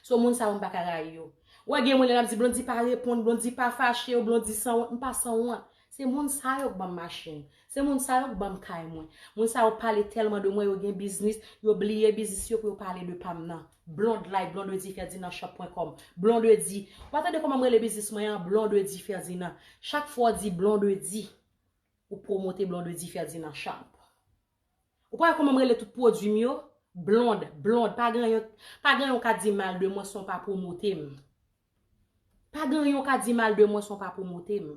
So, moun sa yo, m pa ka rayi yo. Ou wè gen moun lè n ap di Blondy pa reponn, Blondy pa fache, Blondy sanwont, m pa sanwont. Se moun sa yo k ban m machin. Se moun sa yo k ban m kay mwen. Moun sa yo pale tèlman de mwen, yo gen biznis, yo bliye biznis yo pou yo pale de pa m nan. Blondelight, Blondedy Ferdinand shop point com. Blondedy. Ou pa tande kòman m rele biznis mwen an? Blondedy Ferdinand. Chak fwa w di Blondedy, ou pwomote Blondedy Ferdinand shop. Ou pa wè kòman m rele tout pwodui m yo? Blond, blond. Pa gen yon, pa gen yon ka di mal de mwen san w pa pwomote m. Pa gen yon ka di mal de mwen san w pa pwomote m.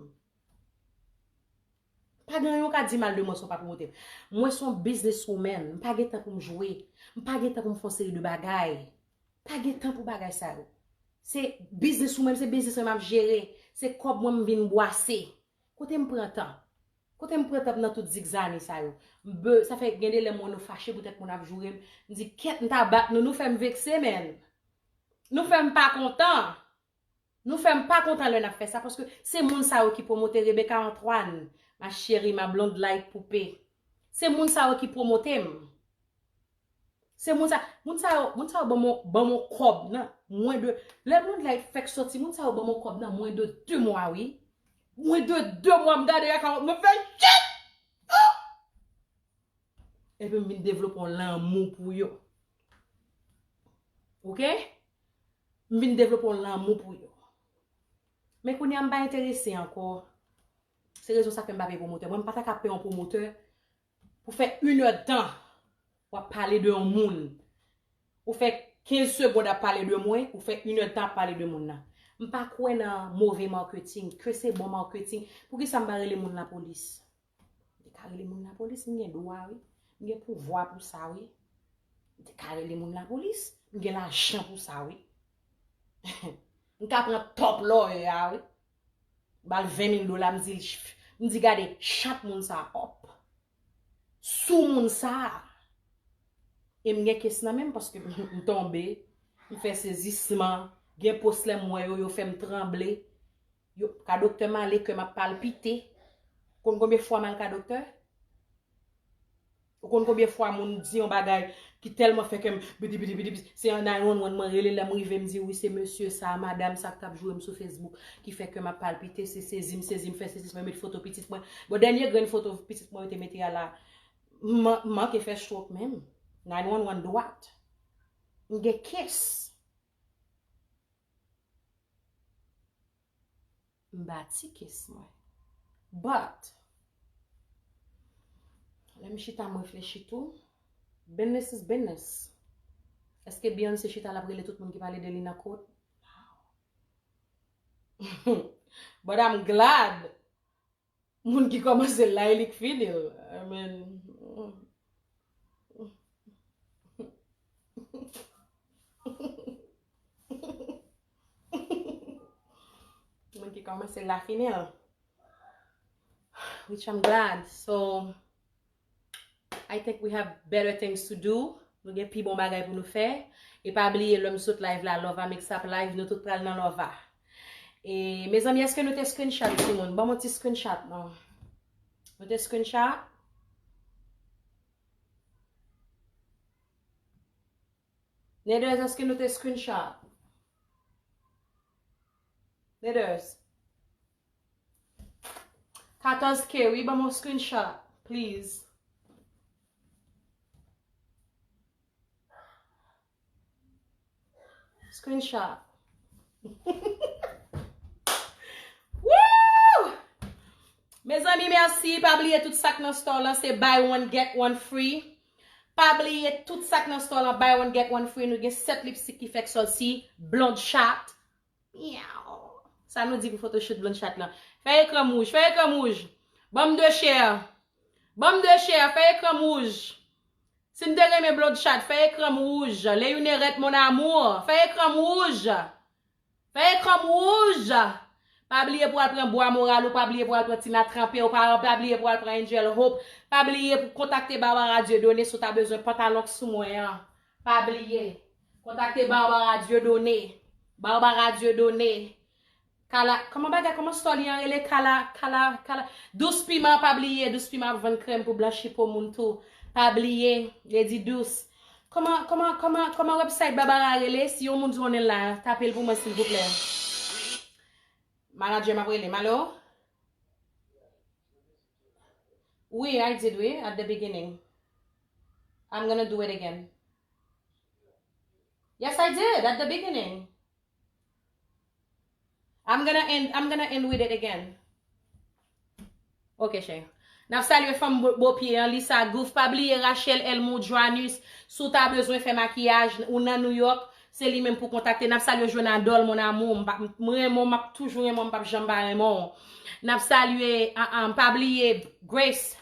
Pa gen yon ka di mal de mwen san w pa pwomote m. Mwen se yon business woman. M pa gen tan pou m jwe. M pa gen tan pou m fè yon seri de bagay. Pa gen tan pou bagay sa yo. Se business woman, se business mwen m ap jere. Se kòb mwen m vin bwase. Kote m pran tan? Kote m pran tan nan tout zigzani sa yo? M be, sa fè gen de lè m wè nou fache poutèt moun ap joure m. M di, kèt, m ta bat nou, nou fè m vekse, menn. Nou fè m pa kontan. Nou fè m pa kontan lè n ap fè sa, paske se moun sa yo ki pwomote Rebecca Antoine, ma chérie, ma blonde light poupée. Se moun sa yo ki pwomote m. Se moun sa, moun sa yo, moun sa yo ban m, ban m yon kòb nan mwen de, lè moun la fèk sòti, moun sa yo ban m yon kòb nan mwen de de mwa, wi. Mwen de de mwa, m gade akawont mwen fè chit! Oh! Epi m vin devlope yon lanmou pou yo. Oke? M vin devlope yon lanmou pou yo. Men kounye a m pa enterese ankò. Se rezon sa fè m pa peye pwomotè. Mwen, m pa ta ka peye yon pwomotè pou fè inèdtan w ap pale de yon moun. Ou fè kenz segond ap pale de mwen, ou fè inèdtan ap pale de moun nan. M pa kwè nan move marketing, ke se bon marketing. Poukisa m pa rele moun lapolis? M te ka rele moun lapolis, m gen dwa, wi. M gen pouvwa pou sa, wi. M te ka rele moun lapolis, m gen lajan pou sa, wi. M ka pran top lawyer a, wi. Ba l ven mil dola, m di, m di, gade, chat moun sa up. Sou moun sa. E m gen kes nan men m paske m tonbe, m fè sezisman, gen pos lè m wè yo, yo fè m tranble. Yo, ka doktè m ale, kè m ap palpite. Konn konbyen fwa m al ka doktè? Ou konn konbyen fwa moun di yon bagay ki tèlman fè kè m bidi, bidi, bidi, bidi, se an nine one one mwen rele, lè m rive, m di, wi, se mesye sa, madanm sa k t ap joure m sou Facebook ki fè kè m ap palpite, se sezi m sezi, m fè sezisman, yo met foto pitit mwen. Bon, dènye grenn foto pitit mwen yo te mete a la, m man-, m manke fè stroke menm. Nine one one dwat. M gen kes. M bati kes mwen. But, lè m chita, m reflechi tou, business is business. Èske Beyoncé chita, l ap rele tout moun ki pale de li nan kot? But I'm glad moun ki kòmanse l la, e li k fini l. I mean, moun ki kòmanse l la fini l. Which I'm glad. So, I think we have better things to do. Nou gen pi bon bagay pou nou fè. E pa bliye, lè m sot live la, Lova Mix ap live, nou tout pral nan Lova. E, mezanmi, èske nou te screenshot, timoun? Ban m yon ti screenshot, non. Nou te screenshot? Neders, èske nou te screenshot? Neders. Katòz K, wi, ban m yon screenshot, please. Screenshot. Woo! Mezanmi, mèsi. Pa bliye tout sa k nan store lan, se buy one, get one free. Pa bliye tout sa k nan store lan, buy one, get one free. Nou gen sèt lipstick ki fèk sòti, Blonde Shot. Miaw. Sa nou di pou photoshoot Blonde Shot lan? Fè ekran m wouj, fè ekran m wouj. Ban m de share. Ban m de share, fè ekran m wouj. Si n te renmen Bloodshot, fè ekran m wouj. Leyouneret mon amour, fè ekran m wouj. Fè ekran m wouj. Pa bliye pou al pran bwa moral ou, pa bliye pou al pran Tina Trempe ou, pa, pa bliye pou al pran Angel Hope, pa bliye pou kontakte Barbara Dieudonné si w ta bezwen pantalon k sou mwen an. Pa bliye. Kontakte Barbara Dieudonné. Barbara Dieudonné. Kala, kòman bagay, kòman store li an rele? Kala, kala, kala. Dous Piman, pa bliye, Dous Piman ap vann krèm pou blanchi po moun tou. Pa bliye, Lady Dous. Kòman, kòman, kòman, kòman website Barbara rele? Si yon moun di konnen l la, tape l pou mwen, silvouplè. Manager m ap rele m. Alo? Wi, I did, wi, at the beginning. I'm gonna do it again. Yes, I did, at the beginning. I'm gonna end, I'm gonna end with it again. Ok, chè. N ap salye fanm bo- bopye an, Lisa Gouff. Pa bliye Rachel Elmou Joanus. Si w ta bezwen fè makiyaj, ou nan New York, se li menm pou kontakte. N ap salye Jonadol, mon amour. M pa- m renmen w, m ap toujou renmen w, m p ap janm pa renmen w. N ap salye, ah, ah, pa bliye Grace.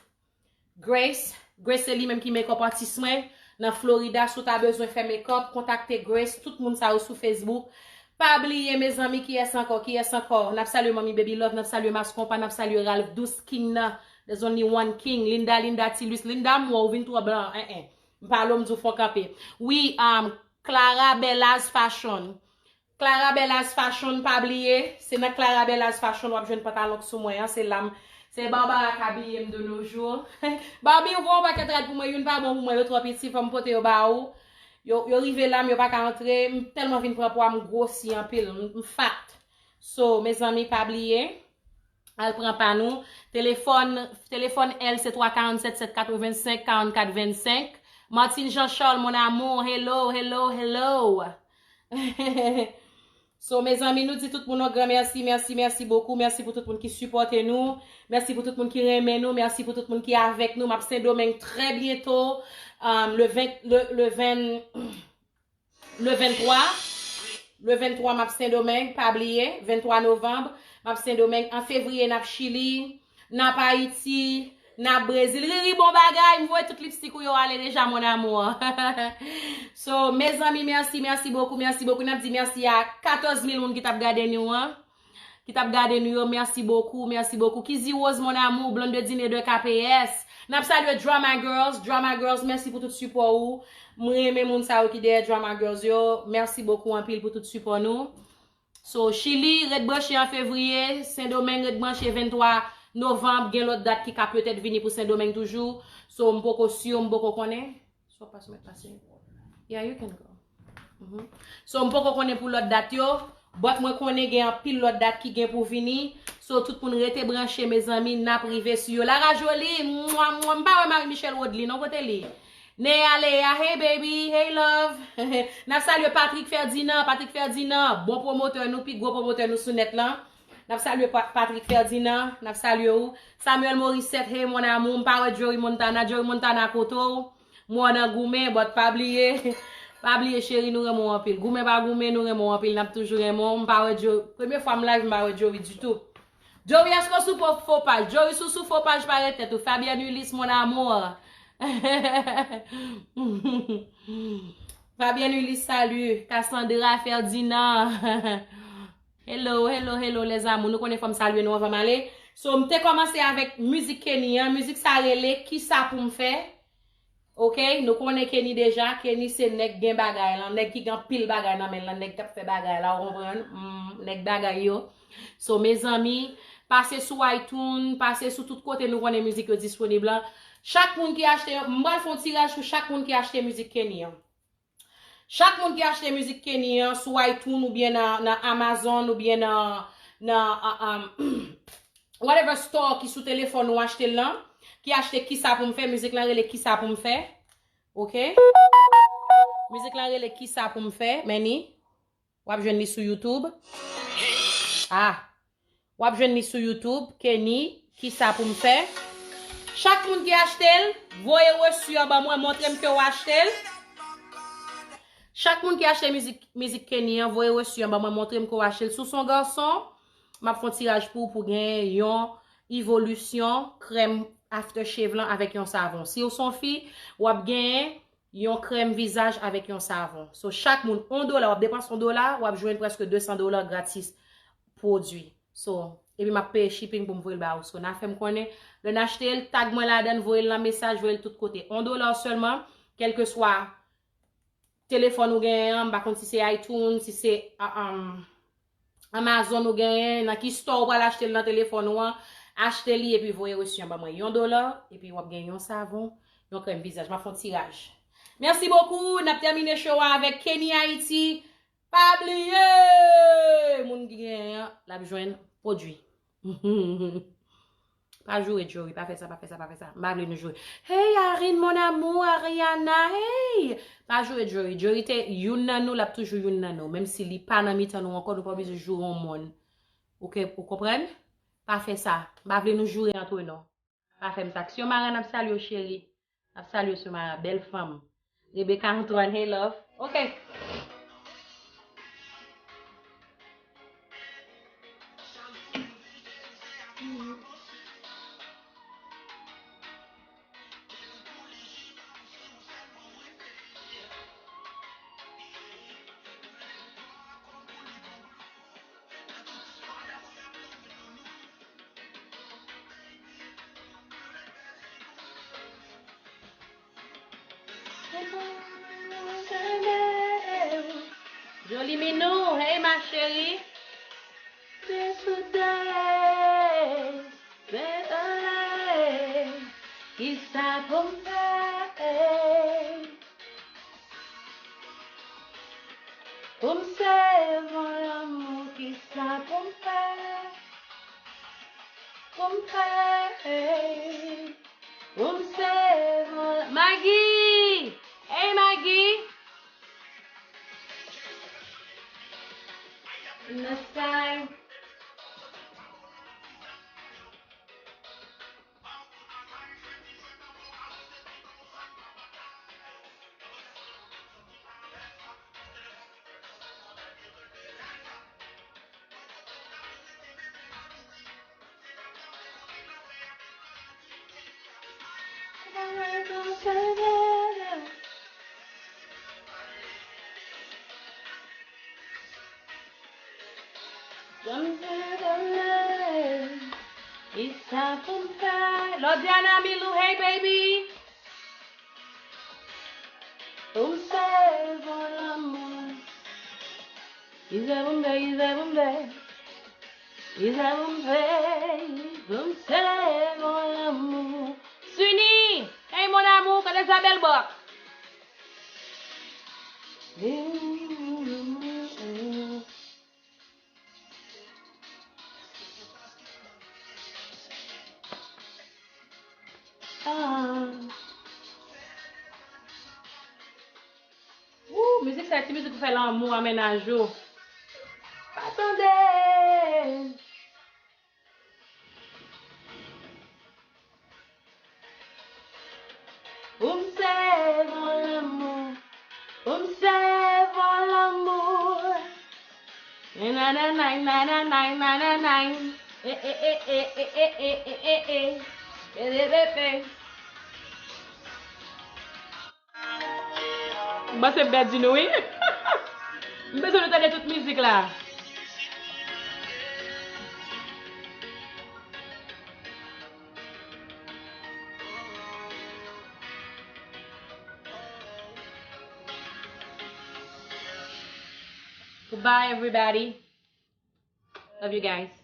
Grace. Grace se li menm ki makeup artist mwen nan Florida. Si w ta bezwen fè makeup, kontakte Grace. Tout moun sa yo sou Facebook. Pa bliye, mezanmi, kiyès ankò? Kiyès ankò? N ap salye Manmi Baby Love, n ap salye Mas Konpa, n ap salye Ralph Dous, King nan. There's only one King. Linda, Linda, Tilus. Linda, m wè w vin twò blan. En, en. M pale w, m di w fò kanpe. Wi, um, Clara Bellas Fashion. Clara Bellas Fashion, pa bliye, se nan Clara Bellas Fashion w ap jwenn pantalon k sou mwen an, se la m, se Barbara k abiye m de nos jours. Barbie, ou voye yon pakèt rad pou mwen, youn pa bon pou mwen, yo twò piti, fò m pote yo ba ou. Yo, yo rive la, men yo pa ka antre, m tèlman vin pran pwa, m gwosi anpil, m, m fat. So, mezanmi, pa bliye, al pran pa nou. Telefòn, telefòn L se twa karannset sèt katrevensenk karannkat vennsenk. Martine Jean Charles, mon amour, hello, hello, hello. So, mezanmi, nou di tout moun yon gran mèsi, mèsi, mèsi bokou. Mèsi pou tout moun ki sipòte nou. Mèsi pou tout moun ki renmen nou. Mèsi pou tout moun ki avèk nou. M ap Sendomeng trè byento. Um, le ven, le, le ven, le venntwa. Le venntwa, m ap Sendomeng. Pa bliye, venntwa novanm, m ap Sendomeng. An fevriye, n ap Chili. N ap Ayiti, n ap Brezil. Riri, bon bagay, m voye tout lipstik ou yo ale deja, mon amour. So, mezanmi, mèsi, mèsi bokou, mèsi bokou. N ap di mèsi a katòz mil moun ki t ap gade nou an. Ki t ap gade nou yo, mèsi bokou, mèsi bokou. Kizzy Rose, mon amour, Blondedine de K P S. N ap salye Drama Girls, Drama Girls, mèsi pou tout sipò ou. M renmen moun sa yo ki dèyè Drama Girls yo. Mèsi bokou anpil pou tout sipò nou. So, Chili, ret branche an fevriye, Sendomeng, ret branche venntwa novanm, gen lòt dat ki ka petèt vini pou Sendomeng toujou. So, m poko si, m poko konnen. So, pas mèt pase. Yeah, you can go. Mhm. So, m poko konnen pou lòt dat yo, but mwen konnen gen anpil lòt dat ki gen pou vini. So, tout moun rete branche, mezanmi, n ap rive sou yo. Lara Jolie, mwa, mwa, m pa wè Marie Michelle Rodley, non, kote li? Nea Lea, hey baby, hey love. N ap salye Patrick Ferdinand, Patrick Ferdinand, bon pwomotè nou, pi gwo pwomotè nou sou nèt lan. N ap salye Pa- Patrick Ferdinand, n ap salye ou. Samuel Morissette, hey mon amour, m pa wè Joey Montana, Joey Montana kote w? M wè w nan goumen, but pa bliye, pa bliye cheri, nou renmen w anpil. Goumen pa goumen, nou renmen w anpil, n ap toujou renmen w. M pa wè Joey, premye fwa m live, m pa wè Joey ditou. Joey, èske w sou fo, fo paj? Joey, si w sou fo paj, pa ret tèt ou. Fabienne Ulysse, mon amour. Fabienne Ulysse, salut. Cassandra Ferdinand. Hello, hello, hello, les amours. Nou konnen fò m salye nou anvan m ale. So, m te kòmanse avèk mizik Kenny an. Mizik sa rele Kisa pou m fè. Ok, nou konnen Kenny deja. Kenny se nèg gen bagay lan, nèg ki gen anpil bagay nan men l lan, nèg k ap fè bagay la, ou konprann? Mm, nèg bagay yo. So, mezanmi, pase sou iTunes, pase sou tout kote nou konnen mizik yo disponib lan. Chak moun ki achte, m pral fè yon tiraj pou chak moun ki achte mizik Kenny an. Chak moun ki achte mizik Kenny an sou iTunes oubyen nan, nan Amazon oubyen nan, nan, ah, ah, whatever store ki sou telefòn ou achte l lan, ki achte Kisa pou m fè, mizik lan rele Kisa pou m fè. Ok? Mizik lan rele Kisa pou m fè, Manny. W ap jwenn li sou YouTube. Ah. W ap jwenn li sou YouTube, Kenny, Kisa pou m fè. Chak moun ki achte l, voye reçu an ban mwen, montre m ke w achte l. Chak moun ki achte mizik, mizik Kenny an, voye reçu an ban mwen, montre m ke w achte l. Si w se yon gason, m ap fè yon tiraj pou ou pou gen yon evolisyon krèm aftershave lan avèk yon savon. Si w se yon fi, w ap gen yon krèm vizaj avèk yon savon. So, chak moun, yon dola, w ap depanse yon dola, w ap jwenn prèske de san dola gratis pwodui. So, epi m ap peye shipping pou m voye l ba ou. So, n a fè m konnen, lè n achte l, tag mwen ladan l, voye l nan mesaj, voye l tout kote. Yon dola sèlman, kèlkeswa telefòn ou genyen an, m pa konn si se iTunes, si se, ah, um, Amazon ou genyen, nan ki store ou pral achte l nan telefòn ou an, achte li epi voye resi an ban mwen. Yon dola, epi w ap gen yon savon, yon krèm vizaj. M ap fè yon tiraj. Mèsi bokou, n ap tèmine show a avèk Kenny Haiti. Pa bliye! Moun ki genyen an, l ap jwenn pwodui. Pa joure Jory, pa fè sa, pa fè sa, pa fè sa. M pa vle nou joure. Hey, Arine, mon amour, Ariana, hey! Pa joure Jory. Jory te youn nan nou, l ap toujou youn nan nou. Menm si li pa nan mitan nou ankò, nou pa bezwen joure yon moun. Ou ke, ou konprann? Pa fè sa. M pa vle nou joure antre nou. Pa fè m sa. Xiomara, n ap salye w, cheri. N ap salye w, Xiomara. Bèl fanm. Rebecca Antoine, hey, love. Ok. Jolie Minou, hey ma chérie. This today, say a lie. Kisa pou m fè? Pou m sèvi yon lanmou, kisa pou m fè? Pou m fè? Pou m sèvi yon... Maggie! Hey, Maggie! In the sky. Kisa pou m fè? Lodiana Milou, hey baby. Pou m sèvi yon lanmou. Kisa pou m fè, kisa pou m fè? Kisa pou m fè? Pou m sèvi yon lanmou. Suni, hey mon amour, kote sa bèl bòk? Ah. Wou, mizik sa, ti mizik pou fè lanmou a mennaj ou. Pa tande. Pou m sèvi yon lanmou, pou m sèvi yon lanmou. Nananay, nananay, nananay. E, e, e. M panse m pèdi nou, wi. M bezwen nou tande tout mizik la. Goodbye, everybody. Love you guys.